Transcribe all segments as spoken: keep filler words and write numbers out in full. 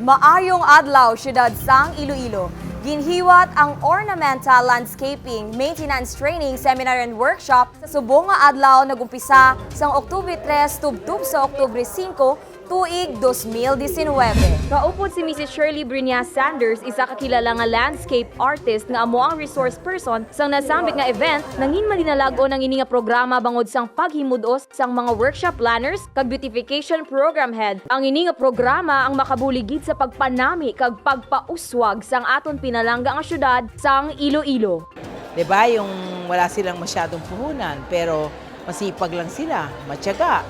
Maayong adlaw, siyudad sang Iloilo. Ginhiwat ang Ornamenta Landscaping Maintenance Training Seminar and Workshop sa subong nga adlaw, nag-umpisa sang Oktubre tres tubtob sa Oktubre singko, tuig dos mil disinwebe. Kaupod si Missus Shirley Briñas Sanders, isa ka kilala nga landscape artist nga amo ang resource person sang nasambit nga event. Nangin malinalag-on ang ini nga programa bangod sang paghimud-os sang mga workshop planners kag beautification program head. Ang ini nga programa ang makabulig gid sa pagpanami kag pagpauswag sang aton pinalangga nga syudad sang Iloilo. Di ba? Yung wala silang masyadong puhunan, pero masipag lang sila, matyaga.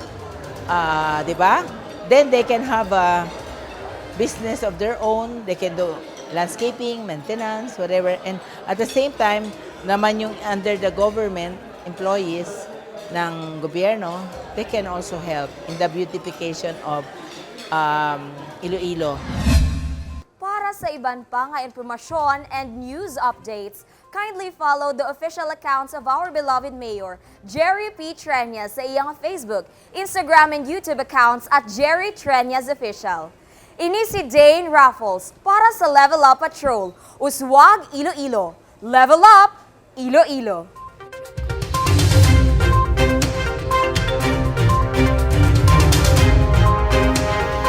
Ah, di ba? Then they can have a business of their own. They can do landscaping, maintenance, whatever. And at the same time, naman yung under the government employees ng gobyerno, they can also help in the beautification of um, Iloilo. Para sa iban pa nga impormasyon and news updates, kindly follow the official accounts of our beloved Mayor, Jerry P. Treñas, sa iyang Facebook, Instagram, and YouTube accounts at Jerry Treñas Official. Ini si Dane Raffles para sa Level Up Patrol, Uswag Iloilo. Level Up, Iloilo!